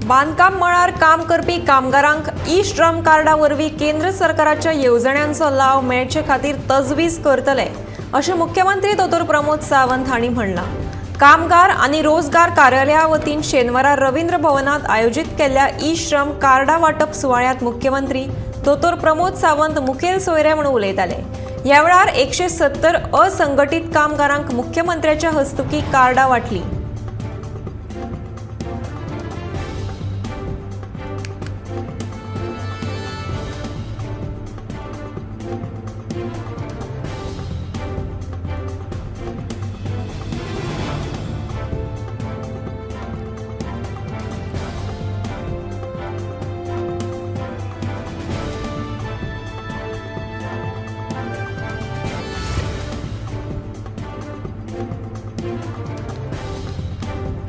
बांदकाम मळार काम करपी कामगारांक ई श्रम कार्डा वरवीं केंद्र सरकाराच्या येवजण्यांचो लाव मेळचे खातीर तजवीज करतले अशें मुख्यमंत्री दोतोर प्रमोद सावंत हांणी म्हणलां. कामगार आनी रोजगार कार्यालया वतीन शेनवारा रवींद्र भवनांत आयोजीत केल्ल्या ई श्रम कार्डा वांटप सुवाळ्यांत मुख्यमंत्री दोतोर प्रमोद सावंत मुखेल सोयरे म्हूण उलयताले. ह्या वेळार 170 असंघटीत कामगारांक मुख्यमंत्र्याच्या हस्तुकीं कार्डां वांटलीं.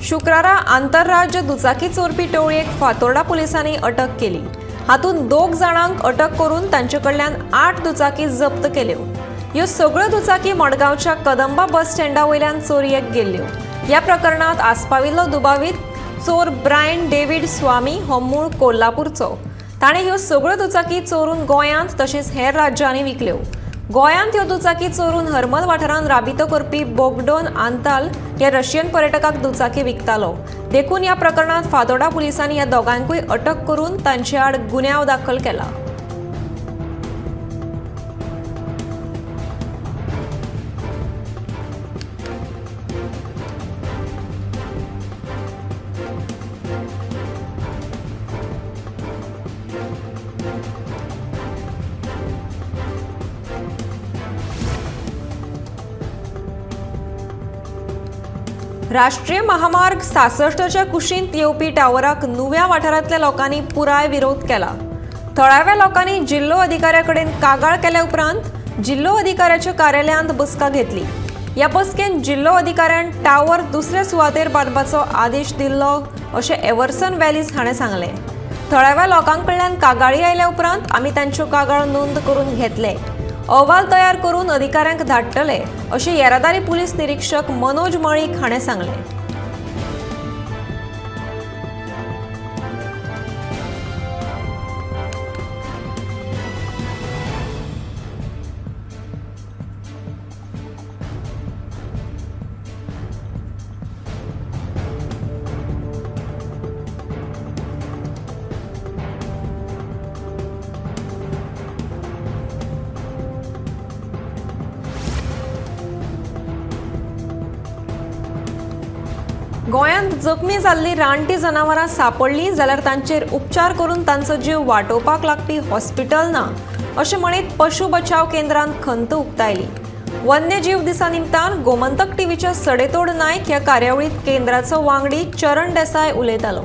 शुक्रारा आंतरराज्य दुचाकी चोरपी टोळयेक फातोर्डा पुलिसांनी अटक केली. हातूंत 2 जाणांक अटक करून तांचे कडल्यान 8 दुचाकी जप्त केल्यो. ह्यो सगळ्यो दुचाकी मडगांवच्या कदंबा बस स्टँडा वयल्यान चोरयेक गेल्ल्यो. ह्या प्रकरणांत आस्पाविल्लो दुबावीत चोर ब्रायन डेव्हिड स्वामी हो मूळ कोल्हापूरचो. ताणें ह्यो सगळ्यो दुचाकी चोरून गोंयांत तशेंच हेर राज्यांनी विकल्यो. गोंयांत ह्यो दुचाकी चोरून हरमल वाठारांत राबितो करपी बोगडोन आंताल ह्या रशियन पर्यटकाक दुचाकी विकतालो. देखून ह्या प्रकरणांत फातोर्डा पुलिसांनी ह्या दोगांकूय अटक करून तांचे आड गुन्यांव दाखल केला. राष्ट्रीय महामार्ग 66च्या कुशींत येवपी टावराक नुव्या वाठारांतल्या लोकांनी पुराय विरोध केला. थळाव्या लोकांनी जिल्लो अधिकाऱ्या कडेन कागाळ केल्या उपरांत जिल्लो अधिकाऱ्याच्या कार्यालयांत बसका घेतली. ह्या बसकेंत जिल्लो अधिकाऱ्यान टावर दुसऱ्या सुवातेर बांदपाचो आदेश दिल्लो अशें एवर्सन वॅलीस हाणें सांगलें. थळाव्या लोकां कडल्यान कागाळी आयल्या उपरांत आमी तांच्यो कागाळ नोंद करून घेतले. अहवाल तयार करून अधिकाऱ्यांक धाडटले अशें येरादारी पुलीस निरीक्षक मनोज मळीक हाणें सांगलें. गोंयांत जखमी जाल्ली रानटी जनावरां सांपडलीं जाल्यार तांचेर उपचार करून तांचो जीव वाटोवपाक लागपी हॉस्पिटल ना अशें म्हणीत पशु बचाव केंद्रान खंत उक्तायली. वन्यजीव दिसा निमतान गोमंतक टीव्हीच्या सडेतोड नायक ह्या कार्यावळींत केंद्राचो वांगडी चरण देसाय उलयतालो.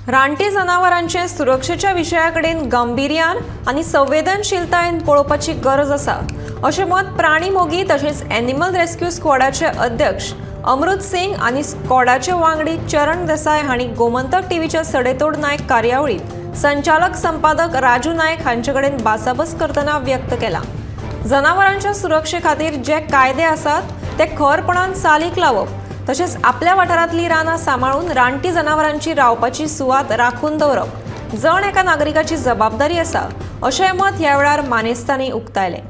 रानटी जनावरांचे सुरक्षेच्या विशया कडेन गांभिर्यान आनी संवेदनशीलतायेन पळोवपाची गरज आसा अशें मत प्राणी मोगी तशेंच एनिमल रेस्क्यू स्क्वॉडाचे अध्यक्ष अमृत सिंग आनी स्क्वॉडाचे वांगडी चरण देसाय हांणी गोमंतक टीव्हीच्या सडेतोड नायक कार्यावळींत संचालक संपादक राजू नायक हांचे कडेन भासाभास करतना व्यक्त केला. जनावरांच्या सुरक्षे खातीर जे कायदे आसात ते खरपणान चालीक लावप तशेंच आपल्या वाठारांतली रानां सांबाळून रानटी जनावरांची रावपाची सुवात राखून दवरप जण एका नागरिकाची जबाबदारी आसा अशें मत ह्या वेळार मानेस्तांनी उक्तायलें.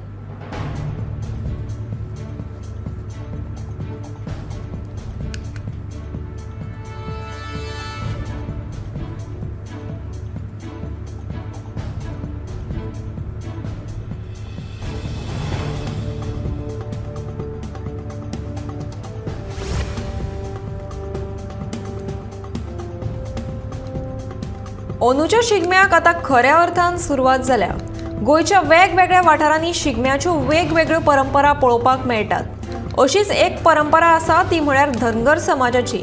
अंदूच्या शिगम्याक आतां खऱ्या अर्थान सुरवात जाल्या. गोंयच्या वेगवेगळ्या वाठारांनी शिगम्याच्यो वेगवेगळ्यो परंपरा पळोवपाक मेळटात. अशीच एक परंपरा आसा ती म्हळ्यार धनगर समाजाची.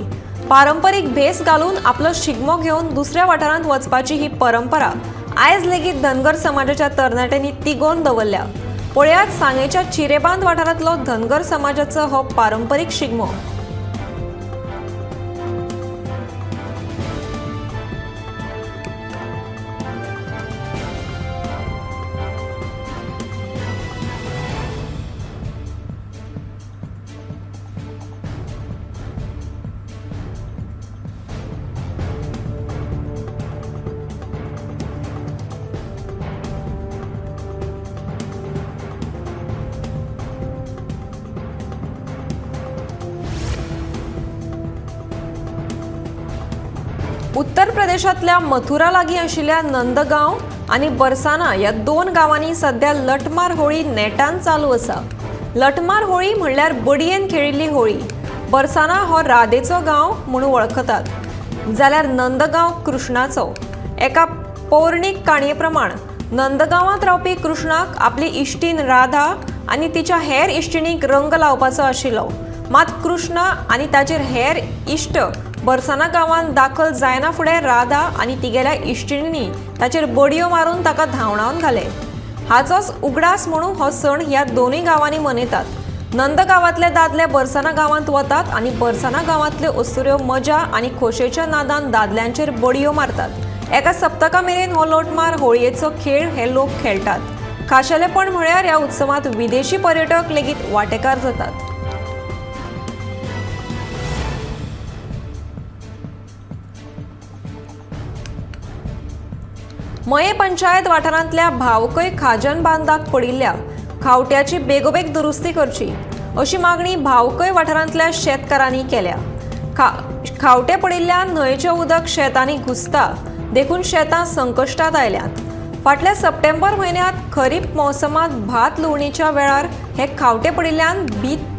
पारंपरीक भेस घालून आपलो शिगमो घेवन दुसऱ्या वाठारांत वचपाची ही परंपरा आयज लेगीत धनगर समाजाच्या तरणाट्यांनी तिगोवन दवरल्या. पळयात सांगेच्या चिरेबांद वाठारांतलो धनगर समाजाचो हो पारंपरीक शिगमो. उत्तर प्रदेशांतल्या मथुरा लागीं आशिल्ल्या नंदगांव आनी बरसाना ह्या दोन गांवांनी सध्या लठमार होळी नेटान चालू आसा. लठमार होळी म्हणल्यार बडयेन खेळिल्ली होळी. बरसाना हो राधेचो गांव म्हूण वळखतात, जाल्यार नंदगांव कृष्णाचो. एका पौराणीक काणये प्रमाण नंदगांवांत रावपी कृष्णाक आपली इश्टीन राधा आनी तिच्या हेर इश्टिणीक रंग लावपाचो आशिल्लो. मात कृष्णा आनी ताचेर हेर इश्ट बरसाना गांवांत दाखल जायना फुडें राधा आनी तिगेल्या इश्टिणींनी ताचेर बडयो मारून ताका धांवडावन घाले. हाचोच उगडास म्हणून हो सण ह्या दोनूय गांवांनी मनयतात. नंदगांवांतले दादले बरसाना गांवांत वतात आनी बरसाना गांवांतल्यो अस्तुऱ्यो मजा आनी खोशेच्या नादान दादल्यांचेर बडयो मारतात. एका सप्तका मेरेन हो लोटमार होळयेचो खेळ हे लोक खेळटात. खाशेलेपण म्हळ्यार ह्या उत्सवांत विदेशी पर्यटक लेगीत वांटेकार जातात. मये पंचायत वाठारांतल्या भावकय खाजन बांदाक पडिल्ल्या खावट्याची बेगोबेग दुरुस्ती करची अशी मागणी भावकय वाठारांतल्या शेतकारांनी केल्या. खावटे पडिल्ल्यान न्हंयचें उदक शेतांनी घुसता, देखून शेतां संकश्टांत आयल्यांत. फाटल्या सप्टेंबर म्हयन्यांत खरीप मोसमांत भात लुवणीच्या वेळार हे खावटे पडिल्ल्यान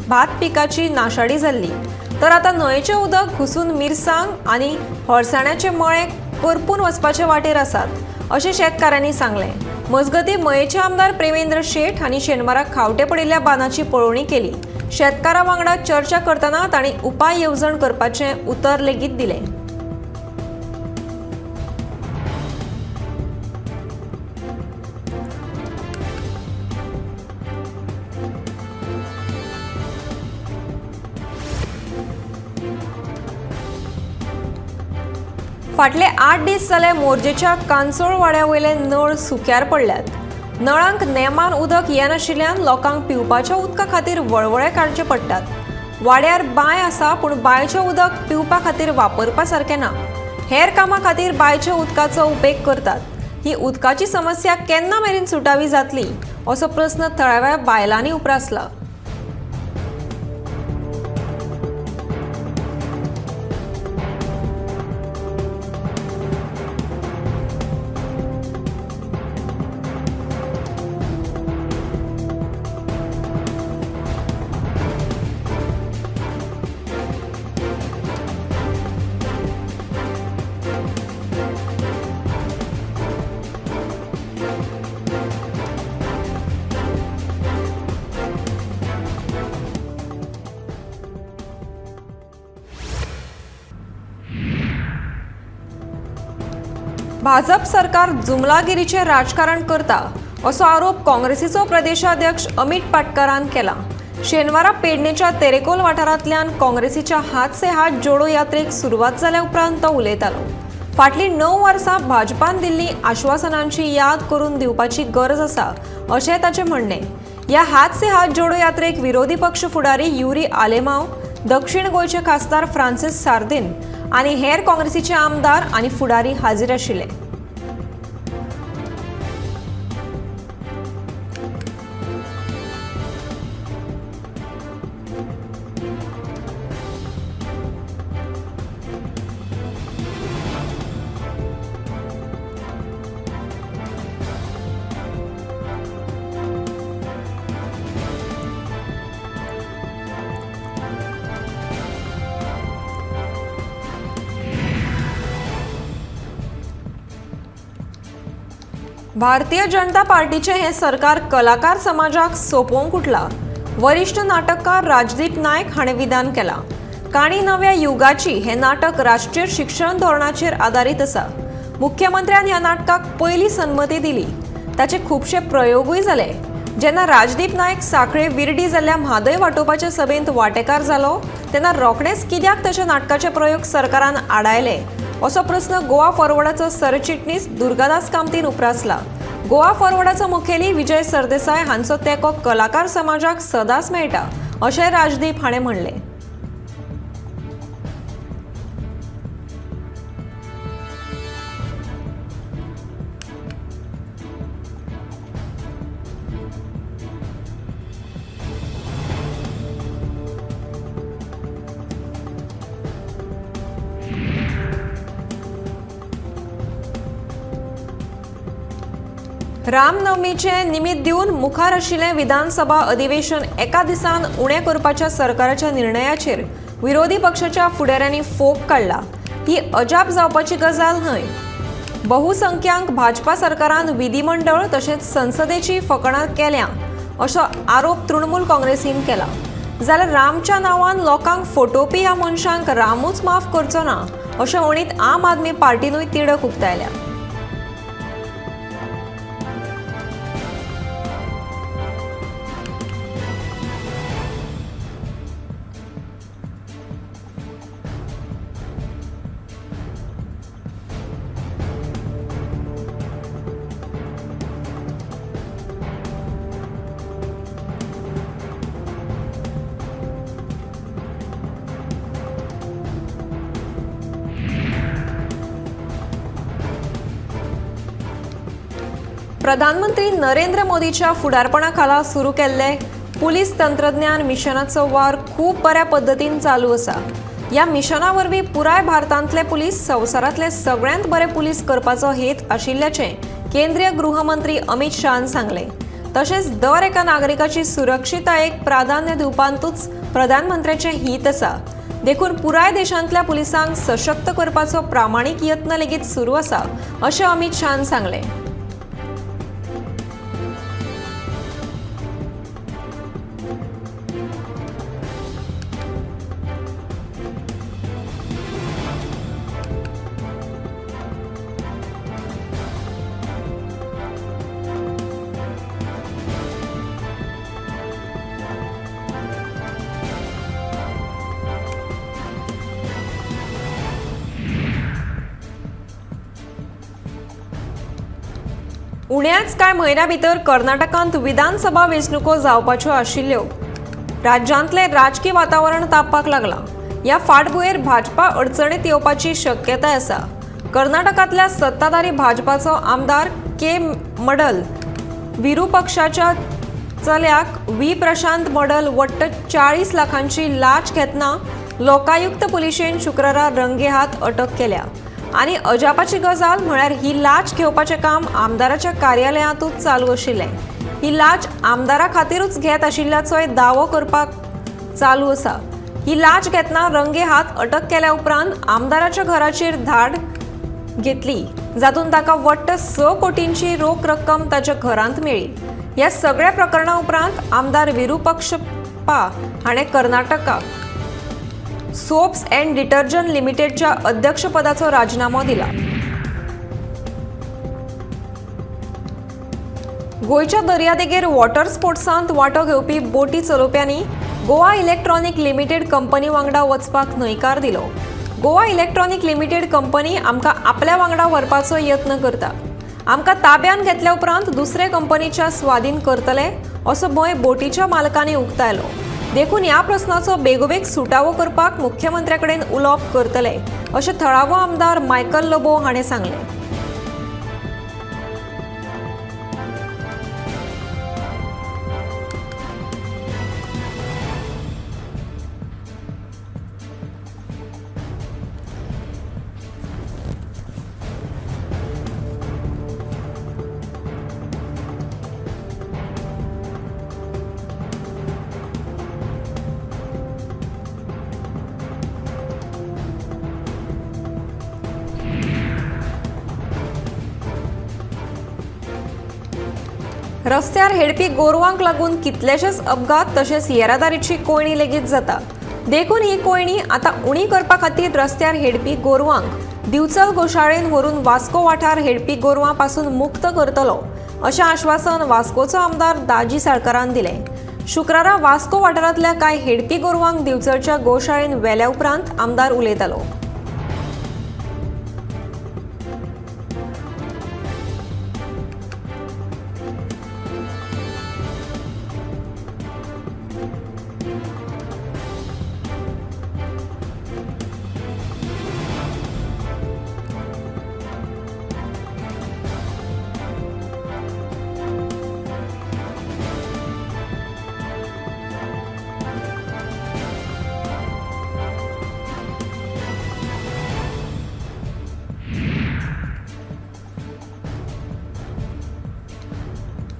भात पिकाची नाशाडी जाल्ली. तर आतां न्हंयचें उदक घुसून मिरसांग आनी हळसाण्याचे मळे करपून वचपाचे वाटेर आसात अशें शेतकारांनी सांगलें. मजगतीं मयेचे आमदार प्रेमेंद्र शेट हांणी शेनवारा खावटे पडिल्ल्या बांदाची पळोवणी केली. शेतकारां वांगडा चर्चा करतना तांणी उपाय येवजण करपाचें उतर लेगीत दिलें. फाटले 8 दीस जाले मोरजेच्या कांसोळ वाड्या वयले नळ सुक्यार पडल्यात. नळांक नेमान उदक येनाशिल्ल्यान लोकांक पिवपाच्या उदका खातीर वळवळे काडचे पडटात. वाड्यार बांय आसा, पूण बांयचें उदक पिवपा खातीर वापरपा सारकें ना. हेर कामां खातीर बांयच्या उदकाचो उपेग करतात. ही उदकाची समस्या केन्ना मेरेन सुटावी जातली असो प्रस्न थळाव्या बायलांनी उप्रासला. भाजप सरकार जुमलागिरीचें राजकारण करता असो आरोप काँग्रेसीचो प्रदेशाध्यक्ष अमित पाटकारान केला. शेनवारा पेडणेच्या तेरेकोल वाठारांतल्यान काँग्रेसीच्या हात से हात जोडो यात्रेक सुरवात जाल्या उपरांत तो उलयतालो. फाटलीं 9 वर्सां भाजपान दिल्ली आश्वासनांची याद करून दिवपाची गरज आसा अशें ताचें म्हणणें. ह्या हात से हात जोडो यात्रेक विरोधी पक्ष फुडारी युरी आलेमाव, दक्षिण गोंयचे खासदार फ्रांसीस सार्दिन आनी हेर काँग्रेसीचे आमदार आनी फुडारी हाजीर आशिल्ले. भारतीय जनता पार्टीचें हें सरकार कलाकार समाजाक सोंपोवंक उठलां. वरिश्ठ नाटककार राजदीप नायक हाणें विधान केलां. काणी नव्या युगाची हें नाटक राष्ट्रीय शिक्षण धोरणाचेर आदारीत आसा. मुख्यमंत्र्यान ह्या नाटकाक पयली संमती दिली. ताचे खुबशे प्रयोगूय जाले. जेन्ना राजदीप नायक सांखळे विर्डी जाल्ल्या म्हादय वाटोवपाचे सभेंत वांटेकार जालो तेन्ना रोखडेंच कित्याक ताच्या नाटकाचे प्रयोग सरकारान आडायले असो प्रस्न गोवा फॉरवर्डाचो सरचिटणीस दुर्गादास कामतीन उप्रासला. गोवा फॉरवर्डाचो मुखेली विजय सरदेसाय हांचो तेंको कलाकार समाजाक सदांच मेळटा अशें राजदीप हाणें म्हणलें. रामनवमीचे निमित्त दिवन मुखार आशिल्लें विधानसभा अधिवेशन एका दिसान उणें करपाच्या सरकाराच्या निर्णयाचेर विरोधी पक्षाच्या फुडाऱ्यांनी फोग काडला. ही अजाप जावपाची गजाल न्हय. बहुसंख्यांक भाजपा सरकारान विधिमंडळ तशेंच संसदेची फकाणां केल्या असो आरोप तृणमूल काँग्रेसीन केला. जाल्यार रामच्या नांवान लोकांक फटोवपी ह्या मनशांक रामूच माफ करचो ना अशें म्हणीत आम आदमी पार्टीनूय तिडक उक्तायल्या. प्रधानमंत्री नरेंद्र मोदीच्या फुडारपणा खाला सुरू केल्ले पुलीस तंत्रज्ञान मिशनाचो वावर खूब बऱ्या पद्दतीन चालू आसा. ह्या मिशना वरवीं पुराय भारतांतले पुलीस संवसारांतले सगळ्यांत बरे पुलीस करपाचो हेत आशिल्ल्याचें केंद्रीय गृहमंत्री अमित शाहन सांगलें. तशेंच दर एका नागरिकाची सुरक्षिततायेक प्राधान्य दिवपांतूच प्रधानमंत्र्याचें हित आसा. देखून पुराय देशांतल्या पुलिसांक सशक्त करपाचो प्रामाणीक यत्न लेगीत सुरू आसा अशें अमित शाहन सांगलें. उण्याच कांय म्हयन्या भितर कर्नाटकांत विधानसभा वेंचणुको जावपाच्यो आशिल्ल्यो. राज्यांतलें राजकी वातावरण तापपाक लागलां. ह्या फाटभुंयेर भाजपा अडचणीत येवपाची शक्यताय आसा. कर्नाटकांतल्या सत्ताधारी भाजपाचो आमदार के मडल विरुपक्षाच्या चल्याक व्ही प्रशांत मडल वट्ट 40 लाखांची लाच घेतना लोकायुक्त पुलिशेन शुक्रारा रंगेहात अटक केल्या. आनी अजापाची गजाल म्हळ्यार ही लाच घेवपाचें काम आमदाराच्या कार्यालयांतूच चालू आशिल्लें. ही लाच आमदारा खातीरूच घेत आशिल्ल्याचोय दावो करपाक चालू आसा. ही लाच घेतना रंगे हात अटक केल्या उपरांत आमदाराच्या घराचेर धाड घेतली, जातूंत ताका वट्ट 6 कोटींची रोख रक्कम ताच्या घरांत मेळ्ळी. ह्या सगळ्या प्रकरणा उपरांत आमदार विरुपक्षप्पा हाणें कर्नाटका सोप्स अँड डिटर्जंट लिमिटेडच्या अध्यक्षपदाचो राजीनामो दिला. गोंयच्या दर्यादेगेर वॉटर स्पोर्ट्सांत वांटो घेवपी बोटी चलोवप्यांनी गोवा इलेक्ट्रॉनिक लिमिटेड कंपनी वांगडा वचपाक न्हयकार दिलो. गोवा इलेक्ट्रॉनिक लिमिटेड कंपनी आमकां आपल्या वांगडा व्हरपाचो यत्न करता. आमकां ताब्यांत घेतल्या उपरांत दुसरे कंपनीच्या स्वाधीन करतले असो भंय बोटीच्या मालकांनी उक्तायलो. देखून ह्या प्रस्नाचो बेगोबेग सुटावो करपाक मुख्यमंत्र्या कडेन उलोवप करतले अशें थळावो आमदार मायकल लोबो हाणें सांगलें. रस्त्यार हेडपी गोरवांक लागून कितलेशेच अपघात तशेंच येरादारीची कोंयडी लेगीत जाता. देखून ही कोंयडी आतां उणी करपा खातीर रस्त्यार हेडपी गोरवांक दिवचल गोशाळेन व्हरून वास्को वाठार हेडपी गोरवां पासून मुक्त करतलो अशें आश्वासन वास्कोचो आमदार दाजी साळकारान दिलें. शुक्रारा वास्को वाठारांतल्या कांय हेडपी गोरवांक दिवचलच्या गोशाळेन व्हेल्या उपरांत आमदार उलयतालो.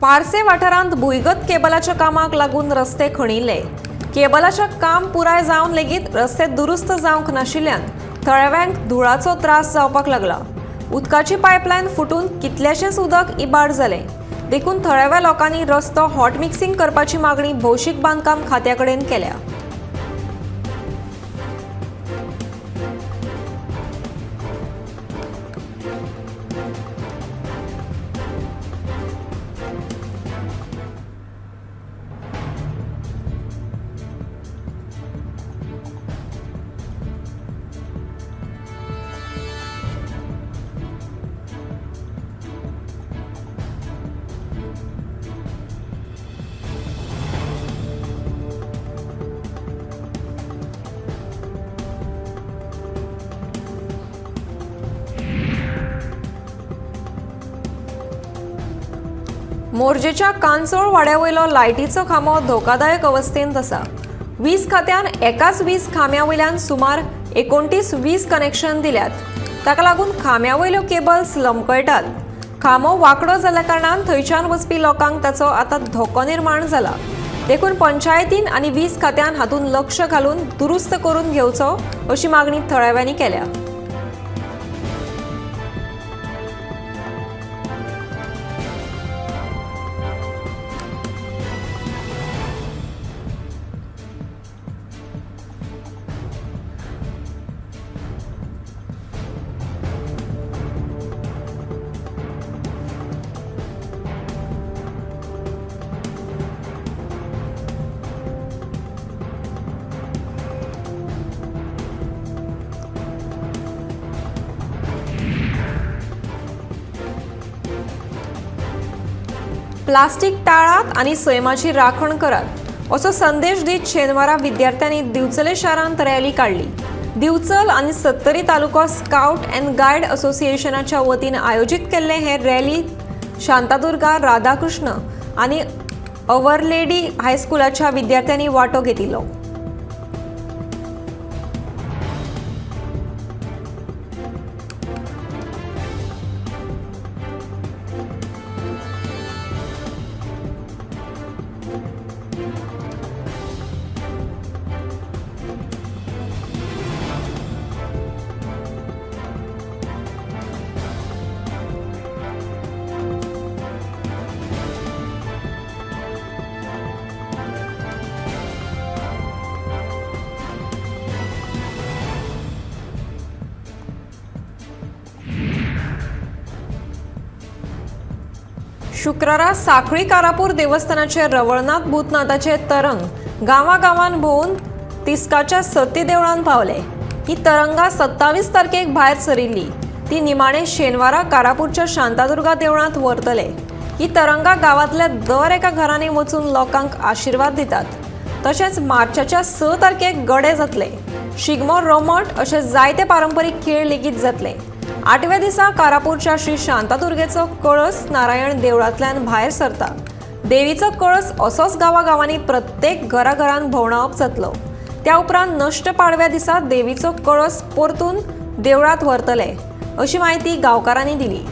पार्से वाठारांत भुंयगत केबलाच्या कामाक लागून रस्ते खणिल्ले. केबलाचें काम पुराय जावन लेगीत रस्ते दुरुस्त जावंक नाशिल्ल्यान थळाव्यांक धुळाचो त्रास जावपाक लागला. उदकाची पायपलायन फुटून कितलेशेंच उदक इबाड जालें. देखून थळाव्या लोकांनी रस्तो हॉट मिक्सिंग करपाची मागणी भौशीक बांदकाम खात्या कडेन केल्या. मोरजेच्या कांचोळ वाड्यावयलो लायटीचो खांबो धोकादायक अवस्थेंत आसा. वीज खात्यान एकाच वीज खांब्या वयल्यान सुमार 29 वीज कनेक्शन दिल्यात. ताका लागून खांब्या वयल्यो केबल्स लमकळटात. खांबो वांकडो जाल्ल्या कारणान थंयच्यान वचपी लोकांक ताचो आतां धोको निर्माण जाला. देखून पंचायतीन आनी वीज खात्यान हातूंत लक्ष घालून दुरुस्त करून घेवचो अशी मागणी थळाव्यांनी केल्या. प्लास्टीक टाळात आनी सैमाची राखण करात असो संदेश दीत शेनवारा विद्यार्थ्यांनी दिवचले शारांत रॅली काडली. दिवचल आनी सत्तरी तालुको स्काउट अँड गायड असोसिएशनाच्या वतीन आयोजीत केल्ले हे रॅलीत शांतादुर्गा राधाकृष्ण आनी अवरलेडी हायस्कुलाच्या विद्यार्थ्यांनी वांटो घेतिल्लो. शुक्रारा साखळी कारापूर देवस्थानाचे रवळनाथ भूतनाथाचे तरंग गांवागांवान भोंवून तिस्काच्या सती देवळान पावले. ही तरंगा 27 तारखेक भायर सरिल्ली. ती निमाणे शेनवारा कारापूरच्या शांतादुर्गा देवळांत व्हरतले. ही तरंगा गांवांतल्या दर एका घरांनी वचून लोकांक आशिर्वाद दितात. तशेंच मार्चाच्या 6 तारखेक गडे जातले. शिगमो रोमट अशे जायते पारंपरीक खेळ लेगीत जातले. 8व्या दिसा कारापूरच्या श्री शांतादुर्गेचो कळस नारायण देवळांतल्यान भायर सरता. देवीचो कळस असोच गांवागांवांनी प्रत्येक घराघरान भोंवडावप जातलो. त्या उपरांत नश्ट पाडव्या दिसा देवीचो कळस परतून देवळांत व्हरतले अशी म्हायती गांवकारांनी दिली.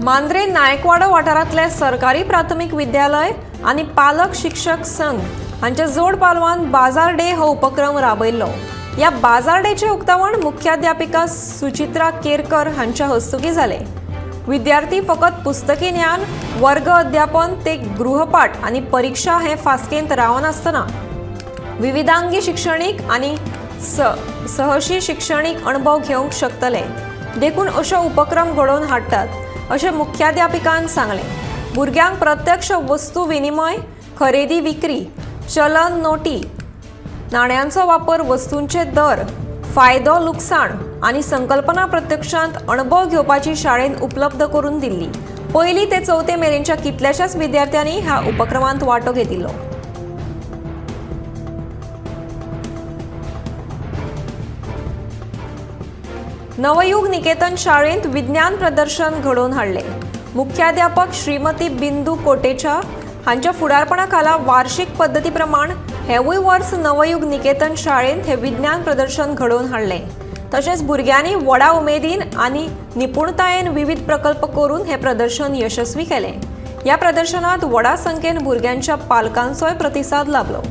मांद्रे नायकवाडो वाठारांतले सरकारी प्राथमीक विद्यालय आनी पालक शिक्षक संघ हांच्या जोड पालवान बाजार डे हो उपक्रम राबयल्लो. ह्या बाजार डेचें उक्तावण मुख्याध्यापिका सुचित्रा केरकर हांच्या हस्तुकीं जालें. विद्यार्थी फकत पुस्तकी ज्ञान, वर्ग अध्यापन ते गृहपाठ आनी परिक्षा हे फास्केंत रावनासतना विविधांगी शिक्षणीक आनी सहशी शिक्षणीक अणभव घेवंक शकतले, देखून अशो उपक्रम घडोवन हाडटात अशें मुख्याध्यापिकान सांगलें. भुरग्यांक प्रत्यक्ष वस्तू विनिमय, खरेदी विक्री, चलन नोटी, नाण्यांचो वापर, वस्तूंचे दर, फायदो लुकसाण आनी संकल्पना प्रत्यक्षांत अणभव घेवपाची शाळेन उपलब्ध करून दिल्ली. पयली ते चवथे मेरेनच्या कितल्याशाच विद्यार्थ्यांनी ह्या उपक्रमांत वांटो घेतिल्लो. नवयुग निकेतन शाळेंत विज्ञान प्रदर्शन घडोवन हाडलें. मुख्याध्यापक श्रीमती बिंदू कोटेचा हांच्या फुडारपणा खाला वार्षिक पद्दती प्रमाण हेवूय वर्स नवयुग निकेतन शाळेंत हें विज्ञान प्रदर्शन घडोवन हाडलें. तशेंच भुरग्यांनी व्हडा उमेदीन आनी निपुणतायेन विविध प्रकल्प करून हें प्रदर्शन यशस्वी केलें. ह्या प्रदर्शनात व्हडा संख्येन भुरग्यांच्या पालकांचोय प्रतिसाद लाबलो.